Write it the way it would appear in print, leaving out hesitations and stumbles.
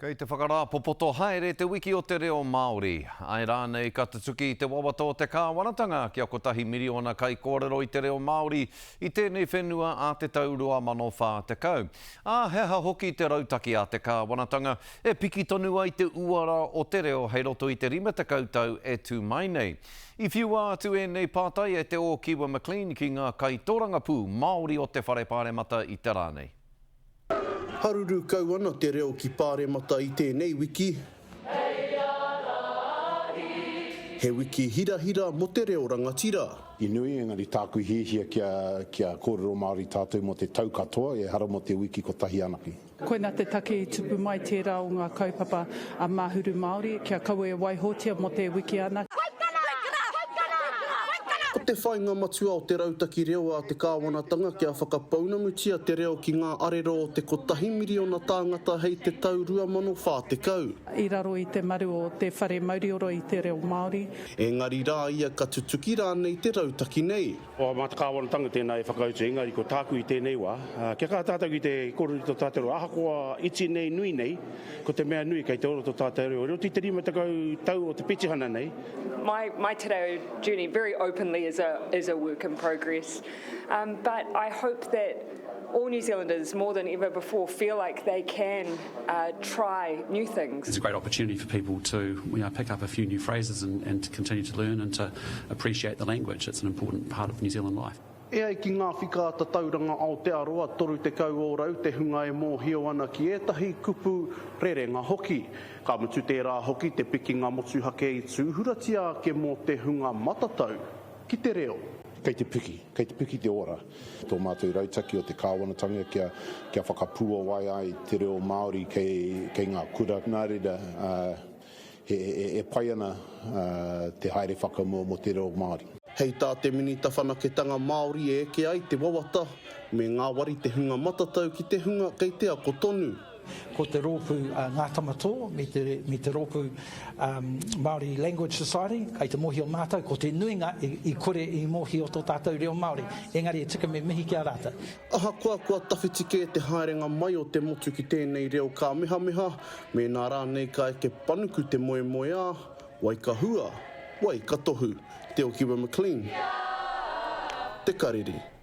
Kei te whakarāpopoto haere te Wiki o te Reo Māori. Āe rānei ka tutuki te wawata o te kāwanatanga kia kotahi miriona kaikōrero i te reo Māori i tēnei whenua ā te tau 2040? Ā, he aha hoki te rautaki a te kāwanatanga e piki tonu ai te uara o te reo hei roto i te 50 tau e tū mai nei? I whiua atu ēnei pātai e Te Ōkiwa McLean ki ngā kaitōrangapū Māori o te Whare Pāremata i te rā nei. Haruru kau ana te reo ki Pāremata i tēnei wiki. He wiki hirahira mō te reo rangatira. I nui, engari tāku hiahia kia, kia kōrero Māori tātou mō te tau katoa, ehara mō te wiki kotahi anake. Koina te take i tupu mai tērā o ngā kaupapa a Mahuru Māori, kia kaua e waihotia mō te wiki anake. Ko te whāinga matua o te rautaki reo a te kāwanatanga kia whakapounamutia te reo ki ngā arero o te kotahi miriona tāngata hei te tau 2040. I raro i te maru o Te Whare Mauriora i te reo Māori. Engari rā ia ka tutuki rānei te rautaki nei. Mā te kāwanatanga tēnā e whakautu, engari ko tāku i tēnei wā, kia kaha tātou ki te kōrero i tō tātou reo, ahakoa iti nei, nui nei, Ko te mea nui kei te ora to tātou reo. I roto i te 50 tau o te petihana nei. My, my te reo journey very openly is a, is a work in progress. Um, but I hope that all New Zealanders, more than ever before, feel like they can uh, try new things. It's a great opportunity for people to you know, pick up a few new phrases and, and to continue to learn and to appreciate the language. It's an important part of New Zealand life. E ai ki ngā whika Tatauranga Aotearoa, 30 ōrau te hunga e mōhio ana ki ētahi kupu rerenga hoki. Ka mutu tērā hoki te pikinga motuhake i tūhuratia ake mō te hunga matatau ki te reo. Kei te piki, kei te piki te ora. Tō mātou rautaki o te kāwanatanga kia, kia whakapuawai ai te reo Māori kei, kei ngā kura. Nā reira, e pai ana te haere whakamua mō te reo Māori. Hei tā te Minita Whanaketanga Māori e eke ai te wawata, me ngāwari te hunga matatau ki te hunga kei te ako tonu. Ko te rōpū Ngā Tama Tō me te, me te rōpū Māori Language Society, kei te mōhio mātou, ko te nuinga i kore i mōhio tō tātou reo Māori, engari e tika me mihi ki a rātou. Ahakoa kua tawhiti kē te haerenga mai o te motu ki tēnei reo kāmehameha, Mēnā rānei ka eke panuku te moemoeā, wai ka hua, wai ka tohu. Te Okiwa McLean. Te Karere.